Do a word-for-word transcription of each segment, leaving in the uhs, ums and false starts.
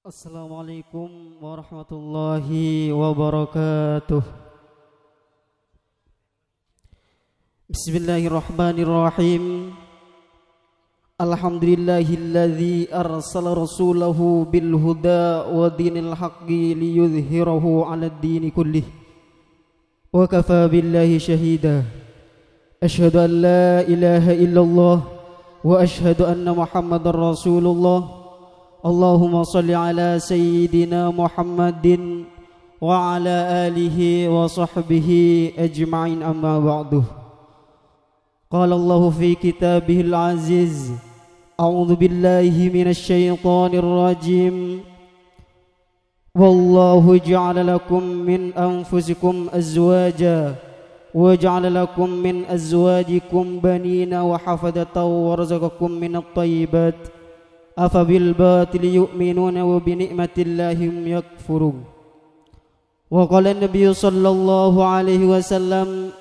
Assalamualaikum warahmatullahi wabarakatuh. Bismillahirrahmanirrahim. Alhamdulillahilladzi arsala rasulahu bil huda wa dinil haqqi liyudhhirahu 'alad dini kullih. Wa kafa billahi syahida. Asyhadu an la ilaha illallah wa asyhadu anna Muhammadar Rasulullah. Allahumma shalli ala sayyidina Muhammadin wa ala alihi wa sahbihi ajma'in, amma ba'du. Qala Allahu fi kitabihil aziz, a'udzu billahi minasy syaithanir rajim. Wallahu ja'ala lakum min anfusikum azwaja wa ja'ala lakum min azwajikum banina wa hafadatan wa razaqakum minat thayyibat. Afabil batili yu'minuna wa bi ni'matillahi hum yakfurun. Wa qala Nabi sallallahu alaihi wasallam,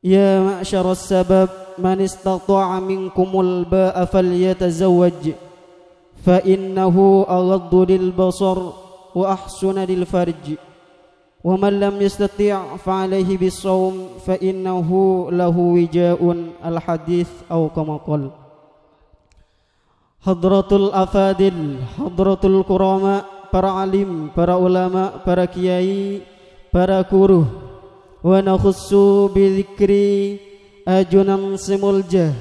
"Ya ma'syaras sabab, man istata'a minkumul ba'a falyatazawwaj, fa innahu aghaddu lil basar wa ahsuna lil farj. Wa man lam yastati' fa alaihi bis shaum, fa innahu lahu wija'un." Al hadits, au kama qal. Hadratul afadil, hadratul kurama, para alim, para ulama, para kiai, para guru. Wa nakhussu bi dzikri ajunan sè molja,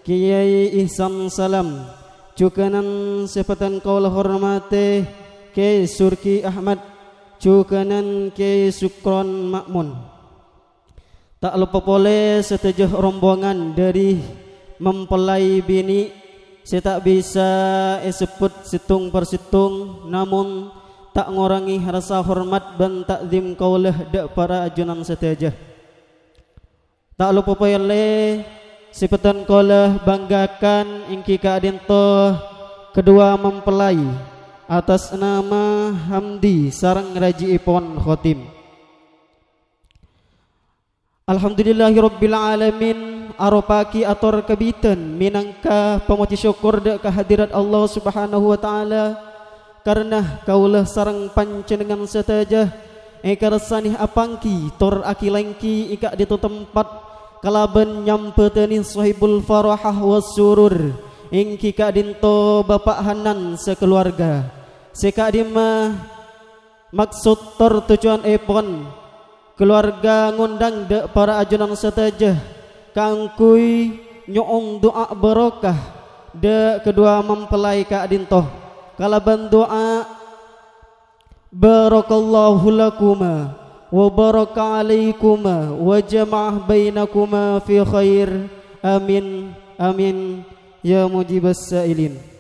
Kiai Ihsan Salam, jhughânan sè bhâdhân kaulâ hormatè, Kiai Surki Ahmad, jhughânan Kiai Sukron Ma'mun. Ta' loppa polè sadhâjâ rombongan dhâri mempelai binè' sè ta' bisa èsebbhut sèttong per sèttong, namong ta' ngorangè rassa hormat bân ta'zim kaulâ dhâ' para ajunan sadhâjâ. Ta' loppa polè sè bhâdhân kaulâ bângga'aghi èngghi ka'dinto kedua mempelai atas nama Hamdi sareng raji'èpon Khotim. Alhamdulillahirabbil alamin, aropa'aghi ator kabidhân mènangka pamojhi sokkor dhâ' ka hadirat Allah Subhanahu wa Ta'ala, karna kaulâ sareng panjhennengngan sadhâjâ èkarassanè apangghi tor akilèngghi è ka'dinto tempat kalabân nyambhâdhânè Sohibul Farahah was Surur, èngghi ka'dinto Bapa' Hanan sakalowarga, sè ka'dimma maksod tor tojjhuwânèpon Kalowarga ngondhâng dhâ' para ajunan sadhâjâ kaangghuy nyo'on du'a barokah dhâ' kadhuwâ mempelai ka'dinto, kalabân du'a, "Barakallahu lakuma wa baraka alaikuma wa jama'a bainakuma fi khair. Amin, amin, ya mujibas sa'ilin."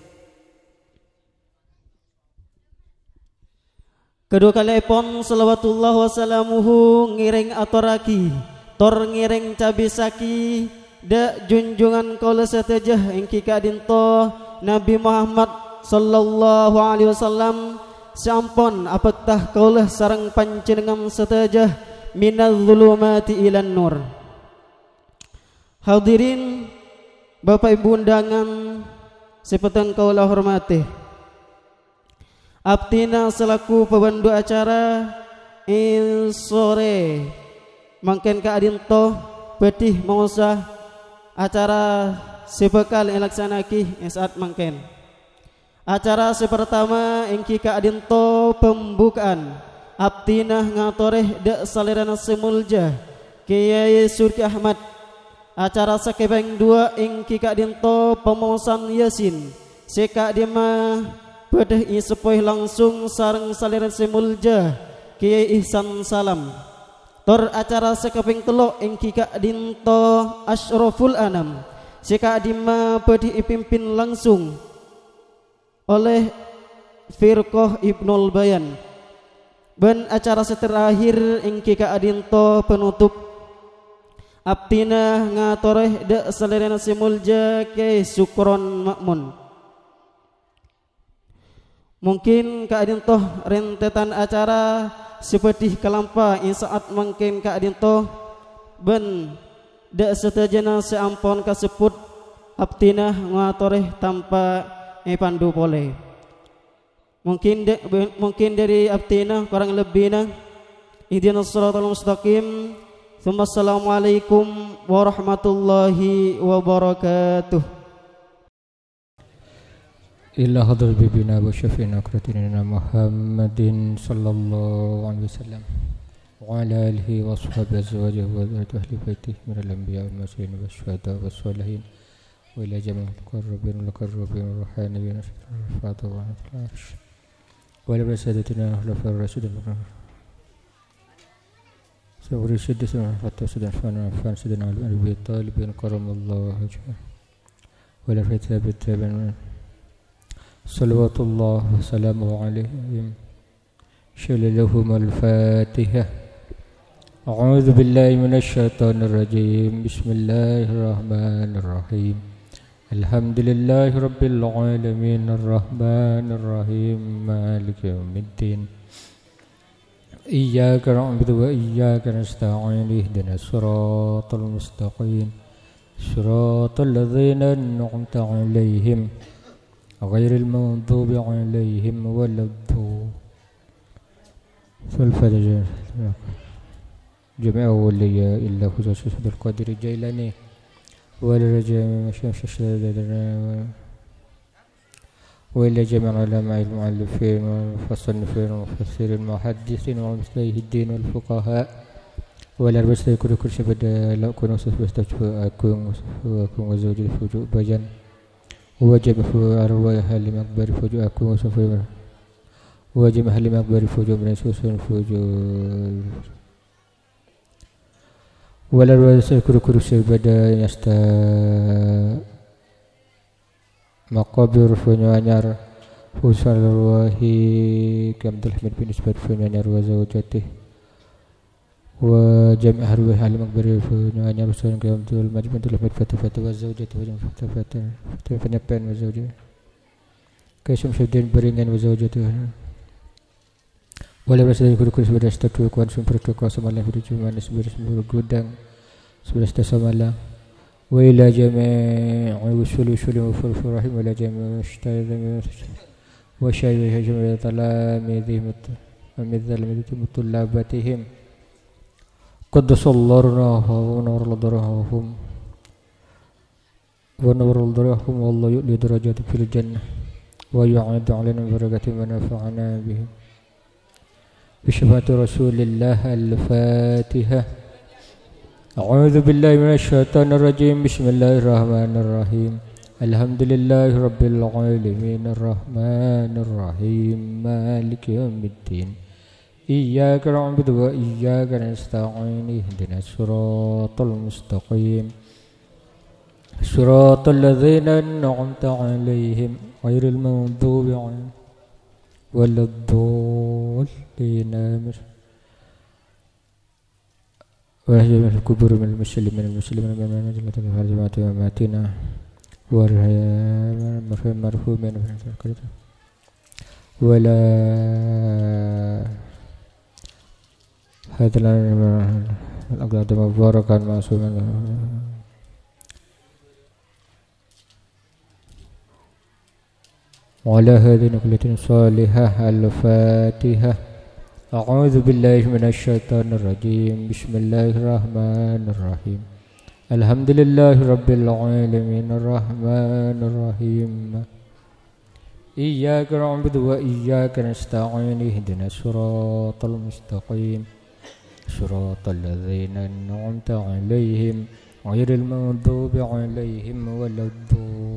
Kadhuwâ kalèèpon, shalawatullah wa salamuhu ngèrèng atorraghi, tor ngèrèng cabissaghi dhâ' junjungan kaulâ sadhâjâ èngghi ka'dinto Nabbhi Muhammad sallallahu alaihi wasallam sè ampon abhâkta kaulâ sareng panjhennengngan sadhâjâ minadz-dzulumati ilan nur. Hadirin, Bapa' Ibu undangan sè pèteng kaulâ hormatè. Abdhina salaku pabhându acara, è sorè mangkèn ka'dinto bhâdhi maosa acara sè bhâkal èlaksana'aghi è sa'at mangkèn. Acara sè partama èngghi ka'dinto pembuka'an. Abdhina ngatorè dhâ' salèrana sè molja, Kèyaè Surki Ahmad. Acara sè kapèng duwâ' èngghi ka'dinto pamaosan Yasin, sè ka'dimma bhâdhi èseppoè langsung sareng salèrana sè molja, Kèyaè Ihsan Salam. Tor acara sè kapèng tello' èngghi ka'dinto Asyraful Anam, sè ka'dimma bhâdhi èpimpin langsung oleh Firqah Ibnul Bayan. Bân acara sè terakhir èngghi ka'dinto panutup. Abdhina ngatorè dhâ' salèrana sè molja Kè Sukron Ma'mun. Mungkin ka'dinto rèntètan acara sè bhâdhi kalampa è sa'at mangkèn ka'dinto, bân dhâ' sadhâjâna sè ampon kasebbhut, abdhina ngatorè tanpa èpandu polè. Mungkin de-, mungkin dhâri abdhina, korang lebbina. Ihdinas siratal mustaqim. Tsumma assalamualaikum warahmatullahi wabarakatuh. Ila hadrati habibina wa syafi'ina qurrati a'yunina Muhammadin sallallahu alaihi wasallam wa ala alihi wa ashabihi wa azwajihi wa dzurriyyatihi wa ahli baitihi minal anbiya wal mursalin wa syuhada wa sholihin wa ila jami'il muqarrabin wal muqarrabin wa ruhaniyyin wa ala sadatina khulafa rasyidin. Sayyidina Umar Khattab, Sayyidina Utsman bin Affan, Sayyidina Ali bin Abi Thalib karamallahu wajhah. Wa ala Thabit tabi'in. Salawatullah wa salamuhu alaihim. Shallalahumul Fatihah. أعوذ بالله من الشيطان الرجيم. بسم الله الرحمن الرحيم. الحمد لله رب العالمين. الرحمن الرحيم. مالك يوم الدين. إياك نعبد وإياك نستعين. اهدنا الصراط المستقيم. صراط الذين أنعمت عليهم غير المغضوب عليهم ولا الضالين. جميع أولياء الله خصوصا عبد القادر الجيلاني. وإلى جميع مشايخ الشيخ الشاذلي. وإلى جميع العلماء المؤلفين والمصنفين والمفسرين والمحدثين والمجتهدين والفقهاء. وإلى أرواح سيد كل كل شيء بدأ لكم وصف واستشفى أكون وصف أكون وزوج الفجوء بجن. وجميع أرواح أهل مقبر فجوء أكون وصف وجميع أهل مقبر فجوء من سوسن فجوء. Wala wala sè guru-guru sè bâdâ è asta maqabir Banyuanyar, khusus arwahi Kè Abdul Hamid bin Isbat Banyuanyar wa zaujatih, wa jami' arwahi ahli maqbir Banyuanyar, khusus Kè Abdul Majid bin Abdul Hamid Fata Fata wa zaujatih, wa jami' Fata Fata, Fata Fata Nyapen wa zaujatih, Kè Syamsuddin Beringan wa zaujatih. Wala wala sè guru-guru sè bâdâ è asta Dukuhan, Sumber Dukuhan, Samalang, Budi Jumani, Sumber Sumber Gudang, Sumber Asta Samalang. Wa ila jami'i usuli usuli wa furfur rahim, wa ila jami'i ustadz wa syayikh jami'i talamidhihim wa talamidhihim wa tullabatihim. Qaddasallahu ruhahum wa nawwara darahum. ونور ضريحهم والله يعلي درجاتهم في الجنة ويعيد علينا من بركاته ما نفعنا به بشفاعة رسول الله. الفاتحة. أعوذ بالله من الشيطان الرجيم. بسم الله الرحمن الرحيم. الحمد لله رب العالمين. الرحمن الرحيم. مالك يوم الدين. إياك نعبد وإياك نستعين. اهدنا الصراط المستقيم. صراط الذين أنعمت عليهم غير المغضوب عليهم ولا الضالين. آمين. ولا تجعل في قبور المسلمين المسلمين من جملة الجماعة وأمواتنا وأرواح المرحومين. ولا هذا الأقدار مباركا معصوما. وعلى هذه كلها صالحة. الفاتحة. أعوذ بالله من الشيطان الرجيم. بسم الله الرحمن الرحيم. الحمد لله رب العالمين. الرحمن الرحيم. إياك نعبد وإياك نستعين. اهدنا الصراط المستقيم. صراط الذين أنعمت عليهم غير المغضوب عليهم ولا الضالين.